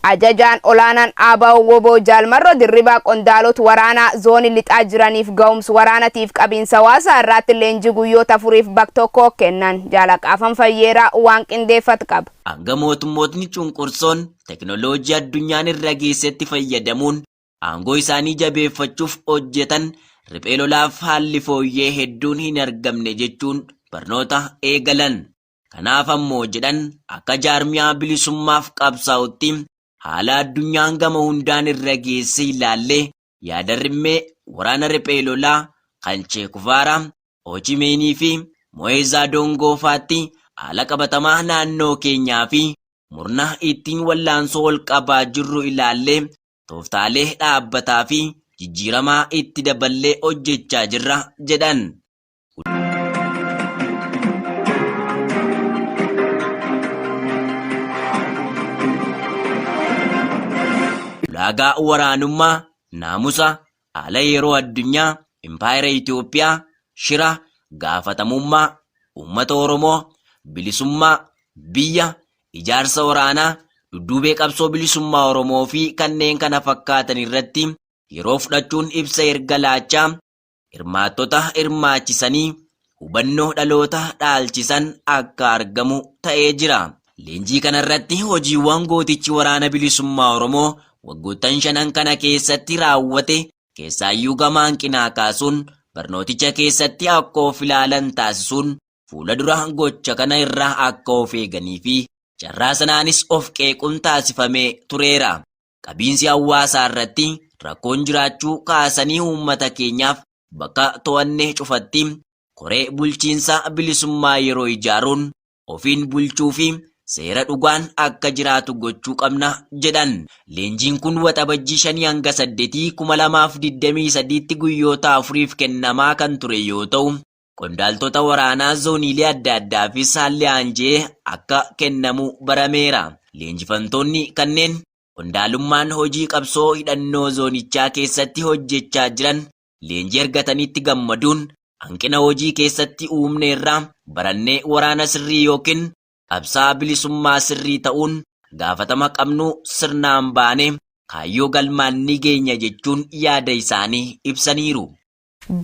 Ajajaan olaanaan ABO-WBO Jaal Marroo Dirribaa qondaalota waraanaa zoonii lixaa jiraniif ga'umsa waraanatiif qabiinsa hawaasaa irraatti leenjii guyyoota afuriif bak tokko kennan. Jaalaqaafan Fayyeeraa waan qindeeffat qaba. Hanga mootummootni cunqursoon teknoloojii addunyaan irra geessetti fayyadamuun aangoo isaanii jabeeffachuuf hojjetan riphee lolaaf haalli fooyyee hedduun hin argamne jechuun barnoota eegalan. Kanaaf ammoo jedhan akka jaarmiyaa bilisummaaf qabsaa'utti haala addunyaan gama hundaan irra geesse ilaallee yaada-rimmee waraana riphee lolaa kan Che Kuvaaraa, Ho Chi Minh fi Mo'eezaa Dongoo faatti haala qabatamaa naannoo keenyaa fi murna ittiin wallaansoo wal qabaa jirru ilaallee tooftaalee dhaabbataa fi jijjiiramaa itti daballee hojjechaa jirra jedhan. Ulaagaa waraanummaa, naamusa, haala yeroo addunyaa, impaayera Itoophiyaa, shira, gaafatamummaa, uummata Oromoo, bilisummaa, biyya, ijaarsa waraanaa, dudduubee qabsoo bilisummaa Oromoo fi kanneen kana fakkaatan irratti yeroo fudhachuun ibsa erga laachaa hirmaattota hirmaachisanii hubannoo dhaloota dhaalchisan akka argamu ta'ee jira. Leenjii kanarratti hojiiwwan gootichi Waraana Bilisummaa Oromoo waggoottan shanan kana keessatti raawwate keessaayyuu gama hanqinaa kaasuun barnooticha keessatti akka of ilaalan taasisuun fuula dura gocha kana irraa akka of eeganii fi carraa sanaanis of qeequun taasifamee tureera. Qabiinsi hawaasaa irratti rakkoon jiraachuu kaasanii uummata keenyaaf bakka to'anne cufatti koree bulchiinsa bilisummaa yeroo ijaaruun ofiin bulchuu fi seera dhugaan akka jiraatu gochuu qabna jedhan. Leenjiin kun Waxabajjii 5 hanga 8, 2023tti guyyoota afuriif kennamaa kan ture yoo ta'u, qondaaltota waraanaa zooniilee adda addaafis haalli aanjee akka kennamu barameera. Leenjifamtoonni kanneen qondaalummaan hojii qabsoo hidhannoo zoonichaa keessatti hojjechaa jiran leenjii argatanitti gammaduun hanqina hojii keessatti uumne irraa barannee waraana sirrii yookiin qabsaa'aa bilisummaa sirrii ta'uun gaafatama qabnu sirnaan baanee kaayyoo galmaan ni geenya jechuun yaada isaanii ibsaniiru.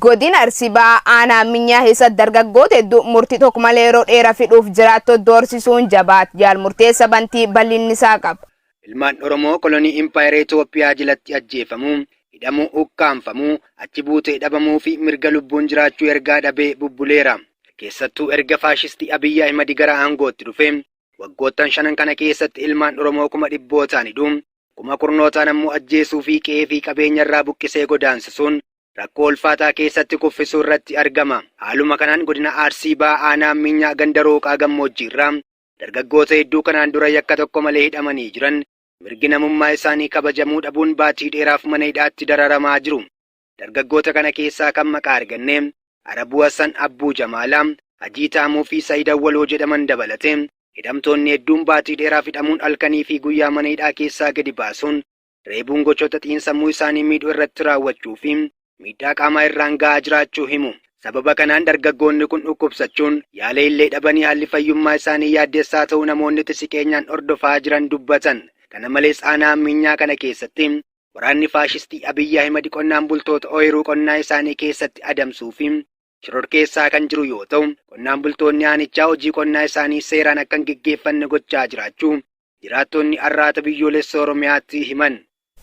Godina Arsii Bahaa Aanaa Minyaa keessatti dargaggoota hedduu murtii tokko malee yeroo dheera fidhuuf jiraattota doorsisuun jabaat. Jaal Murteessa Bantii bal'inni isaa qaba. Ilmaan Oromoo kolonii impaayera Itoophiyaa jalatti ajjeefamuu, hidhamuu, ukkaamfamuu, achi buutee dhabamuu fi mirga lubbuun jiraachuu ergaa dhabee bubbuleera. Keessattuu erga faashisti Abiy Ahimad gara aangootti dhufee waggoottan shanan kana keessatti ilmaan Oromoo kuma dhibbootaan hidhuu, kuma kurnootaan ammoo ajjeesuu fi qe'ee fi qabeenya irraa buqqisee godaansisuun rakkoo ulfaataa keessatti kuffisuu irratti argama. Haaluma kanaan godina Arsii Bahaa aanaa Miinyaa ganda Rooqaa Gammoojjii irraa dargaggoota hedduu kanaan dura yakka tokko malee hidhamanii jiran mirgi namummaa isaanii kabajamuu dhabuun baatii dheeraaf mana hidhaatti dararamaa jiru. Dargaggoota kana keessaa kan maqaa arganne Arabuu Hassan Abbuu Jamaalaa, Hajii Taamuu fi Sa'id Awwaloo jedhaman dabalatee hidhamtoonni hedduun baatii dheeraaf hidhamuun halkanii fi guyyaa mana hidhaa keessaa gadi baasuun reebuun gochoota xiinsammuu isaanii miidhuu irratti raawwachuu fi miidhaa qaamaa irraan ga'aa jiraachuu himu. Sababa kanaan dargaggoonni kun dhukkubsachuun yaala illee dhabanii haalli fayyummaa isaanii yaaddessaa ta'uu namoonni itti siqeenyaan hordofaa jiran dubbatan. Kana malees aanaa Ammiinyaa kana keessatti waraanni faashistii Abiy Ahimad qonnaan bultoota ooyiruu qonnaa isaanii keessatti adamsuu fi shororkeessaa kan jiru yoo ta'u, qonnaan bultoonni aanichaa hojii qonnaa isaanii seeraan akka hin geggeeffanne gochaa jiraachuu jiraattonni Arraata Biyyoolessa Oromiyaatti himan.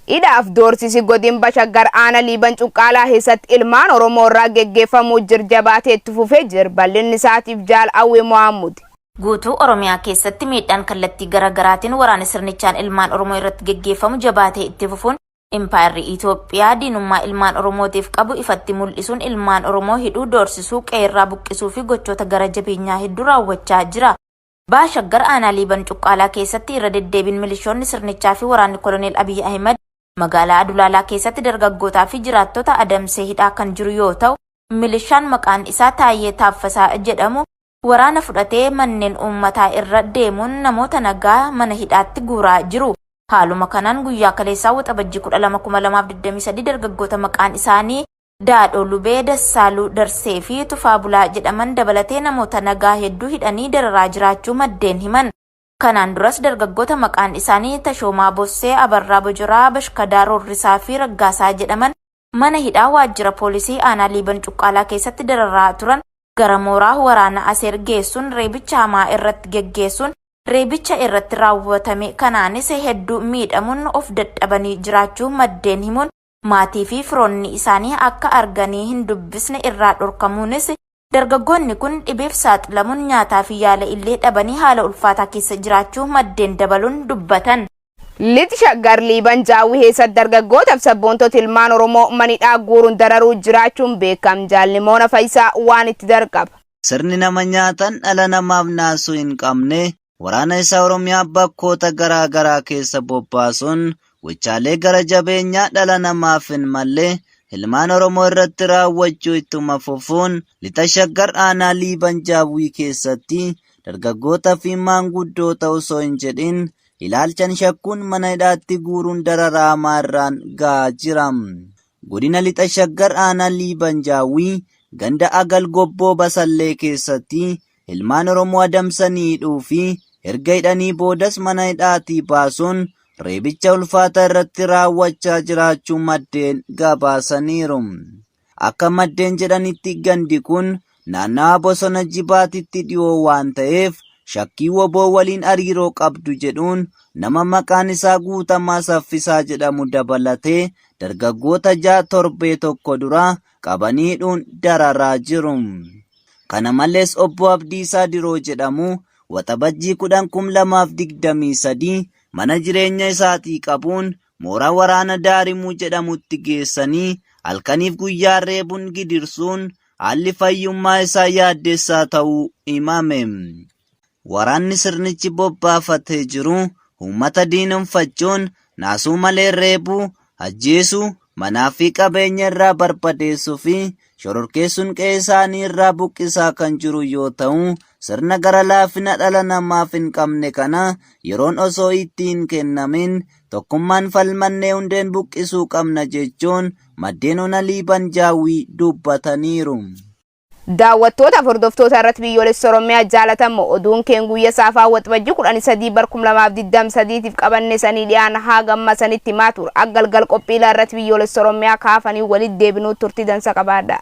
Hidhaaf doorsisi Godinba Shaggar Aana Liiban Cuqqaalaa keessatti ilmaan Oromoo irraa geggeeffamuu jir jabaatee itti fufee jir. Bal'inni isaatiif Jaal Awwee Mohaamud. Guutuu Oromiyaa keessatti miidhaan kallattii gara garaatiin waraana sirnichaan ilmaan Oromoo irratti geggeeffamu jabaatee itti fufuun Impaayerri Itoophiyaa diinummaa ilmaan Oromootiif qabu ifatti mul'isuun ilmaan Oromoo hidhuu, doorsisuu, qe'eerraa buqqisuu fi gochoota gara jabeenyaa hedduu raawwachaa jira. Baha Shaggar aanaa Liiban Cuqqaalaa keessatti irra deddeebiin milishoonni sirnichaa fi waraanni koloneel Abiy Ahimed magaalaa Adulaalaa keessatti dargaggootaa fi jiraattota adamsee hidhaa kan jiru yoo ta'u, milishaan maqaan isaa Taayyee Taaffasaa jedhamu waraana fudhatee manneen uummataa irra deemuun namoota nagaa mana hidhaatti guuraa jiru. Haaluma kanaan guyyaa kaleessaa Waxabajjii 12, 2023 dargaggoota maqaan isaanii Daadhoo Lubee, Dassaaluu Darsee fi Tufaa Bulaa jedhaman dabalatee namoota nagaa hedduu hidhanii dararaa jiraachuu maddeen himan. Kanaan duras dargaggoota maqaan isaanii Tashoomaa Bossee, Abarraa Bojoraa, Bashkadaa Roorrisaa fi Raggaasaa jedhaman mana hidhaa waajjira poolisii aanaa Liiban Cuqqaalaa keessatti dararaa turan gara mooraa waraana Aseer geessuun reebicha hamaa irratti geggeessuun reebicha irratti raawwatame kanaanis hedduu miidhamuun of dadhabanii jiraachuu maddeen himuun maatii fi firoonni isaanii akka arganii hin dubbisne irraa dhorkamuunis dargaggoonni kun dhibeef saaxilamuun nyaataa fi yaala illee dhabanii haala ulfaataa keessa jiraachuu maddeen dabaluun dubbatan. Lixa Shaggar Liiban Jaawwii keessatti dargaggootaaf sabboontota ilmaan Oromoo manidhaa guuruun dararuu jiraachuun beekam. Jaalnimoona Faayisaa waan itti darqaba. Sirni nama nyaatan dhala namaaf naasuu hin qabne waraana isaa Oromiyaa bakkoota garaa garaa keessa bobbaasuun gochaalee gara jabeenyaa dhala namaaf hin malle ilmaan Oromoo irratti raawwachuu ittuma fufuun lixa Shaggar aanaa Liiban Jaawwii keessatti dargaggoota fi maanguddoota osoo hin jedhin ilaalchan shakkuun mana hidhaatti guuruun dararaa hamaa irraan gahaa jira. Godina lixa Shaggar aanaa Liiban Jaawwii ganda Agal Gobboo Basallee keessatti ilmaan Oromoo adamsanii hidhuu fi erga hidhanii boodas mana hidhaatii baasuun reebicha ulfaataa irratti raawwachaa jiraachuu maddeen gabaasaniiru. Akka maddeen jedhanitti gandi kun naannawa bosona Jibaatitti dhiyoo waan ta'eef shakkii woboo waliin hariiroo qabdu jedhuun nama maqaan isaa Guutamaa Saffisaa jedhamu dabalatee dargaggoota 6 torbee tokko dura qabanii hidhuun dararaa jiru. Kana malees obbo Abdiisaa Diroo jedhamu Waxabajjii 10, 2023 mana jireenya isaatii qabuun mooraa waraana Daarimuu jedhamutti geessanii halkaniif guyyaa reebuun gidirsuun haalli fayyummaa isaa yaaddessaa ta'uu himame. Waraanni sirnichi bobbaafatee jiru uummata diinomfachuun naasuu malee reebuu, ajjeesuu, manaa fi qabeenya irraa barbadeessuu fi shororkeessuun qe'ee isaanii irraa buqqisaa kan jiru yoo ta'u, sirna gara laafina dhala namaaf hin qabne kana yeroon osoo itti hin kennamin tokkummaan falmannee hundeen buqqisuu qabna jechuun maddeen ona Liiban Jaawwii dubbataniiru. Daawwattootaaf hordoftoota irratti biyyoolessa Oromiyaa jaalatamoo oduun keen guyya saafaa Waxabajjii 13 bar 2023tiif qabanne sanii dhiyaan haa gamma sanitti himaa ture. Akka galgal qophiilaa irratti biyyoolessa Oromiyaa kaafanii walitti deebinuu turtii dansa qabaadha.